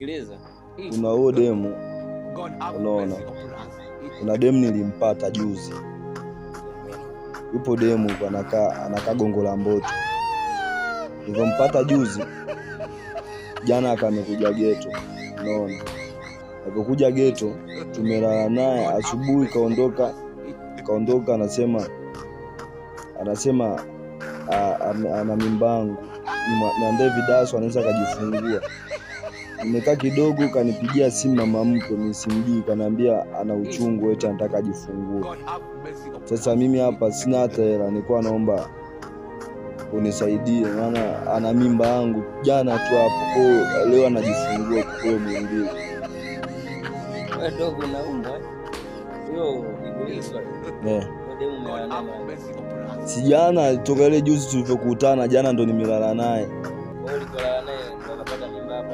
Sikiliza. Kuna huo demu, unaona, kuna demu nilimpata juzi, yupo demu huko anakaa Gongo la Mboto. Nilivyompata juzi, jana akamekuja geto, unaona. Alipokuja geto tumelala naye, asubuhi kaondoka, kaondoka anasema ana mimba yangu, niandae vidaso anaweza akajifungua. Nimekaa kidogo, kanipigia simu mama mkwe, mimi simjui, kaniambia ana uchungu eti anataka ajifungue. Sasa mimi hapa sina hata hela, nilikuwa naomba unisaidie, maana ana mimba yangu jana tu hapo, kwa hiyo leo anajifungua kwa mwingine. Wewe dogo unaumwa. Huyo nikuulize swali. Yeah. Huyo demu umelala naye mara ngapi? Si jana toka ile juzi tulivyokutana, jana ndo nimelala naye. Wewe ulikolala naye ndo akapata mimba hapa.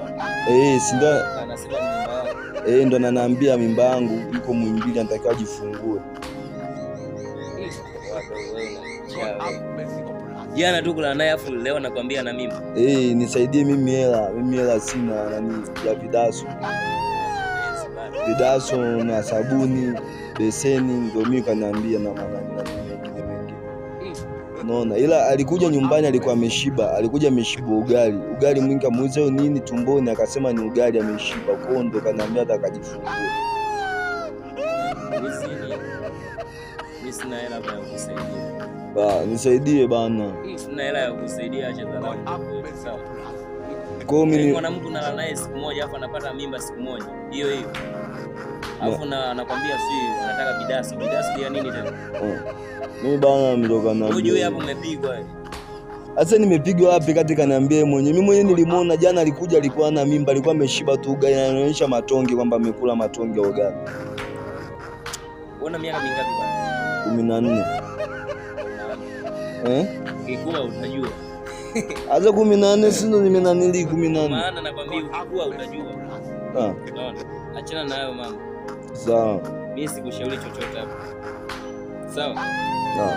Si ndo Na anasema ni mimba yako. Ndo ananiambia mimba yangu iko Muhimbili, anatakiwa ajifungue. Jana tu kulala naye afu leo nakwambia na mimba. Nisaidie mimi hela, mimi hela sina nani ya vidaso. Vidaso na sabuni, beseni ndio mimi kaniambia na maana na mengine mengi. Unaona, ila alikuja nyumbani alikuwa ameshiba, alikuja ameshiba ugali. Ugali mwingi kamuuliza hiyo nini tumboni, akasema ni ugali ameshiba. Kwa hiyo ndo kaniambia hata akajifungua. Mimi sina hela ya kukusaidia. Ba, nisaidie bana. Sina hela ya kukusaidia, acha dharau. Sawa. Kwa hiyo mimi mwanamke unalala naye siku moja afu anapata mimba siku moja. Hiyo hiyo. Alafu na anakwambia si anataka bidasu. Bidasu ya nini tena? Mimi bana mtoka na. Unajua hapo umepigwa. Sasa nimepigwa wapi kati kaniambie mwenyewe. Mimi mwenyewe nilimuona jana alikuja, alikuwa na mimba, alikuwa ameshiba tu ugali, anaonyesha matonge kwamba amekula matonge ya ugali. Una miaka mingapi bwana? 14. Ukikua utajua. Sasa 14 si ndo nimenanili 14. Maana nakwambia ukikua utajua. Unaona? Achana na hayo mambo. Sawa. Mimi sikushauri chochote hapo. Sawa? Sawa.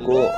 Kwa